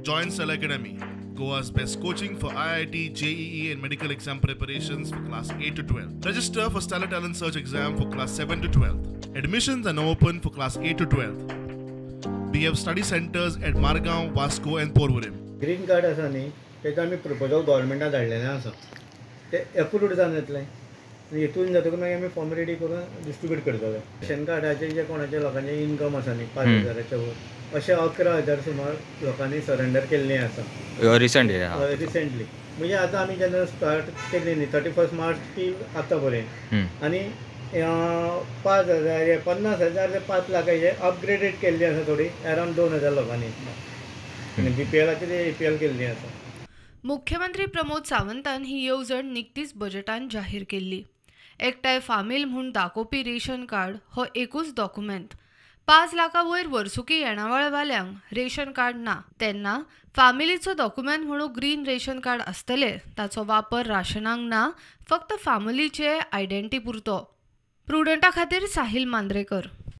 Join Stellar Academy, Goa's best coaching for IIT, JEE and medical exam preparations for class 8 to 12. Register for Stellar Talent Search exam for class 7 to 12. Admissions are now open for class 8 to 12. We have study centers at Margao, Vasco and Porvorim. Green card आसा न्ही, तेजो आमी proposal गव्हर्मेंटान धाडलेलें आसा, ते approved जावन येतलें आनी हितून जातकूच मागीर आमी फॉर्म रेडी करून डिस्ट्रिब्यूट करतले. रेशन कार्डाचे जे कोणाचे लोकांचे इनकम आसा न्ही 5,000च्या वयर, अशे 11,000 सुमार लोकांनी सरेंडर केल्लें आसा रिसंटली. रिसेंटली म्हणजे आतां आमी जेन्ना स्टार्ट केली न्ही 31 मार्च ती आतां पर्यंत, आनी 5,000 50,000 ते 5 लाखाचे अपग्रेडेड केल्ली आसा थोडी अरावंड 2,000 लोकांनी, आनी बीपीएलाचेर एपीएल केल्ली आसा. मुख्यमंत्री प्रमोद सावंतान ही येवजण निकतीच बजेटान जाहीर केल्ली. एकठांय फामील म्हूण दाखोवपी रेशन कार्ड हो एकूच डॉक्युमेंट. 5 लाखां वयर वर्सुकी येणावळवाल्यांक रेशन कार्ड ना तेन्ना फामिलीचो डॉक्युमेंट म्हणून ग्रीन रेशन कार्ड आसतले, ताचो वापर राशनांक ना, फक्त फामिलीचे आयडेंटी पुरतो. प्रुडंटा खातीर साहिल मांद्रेकर.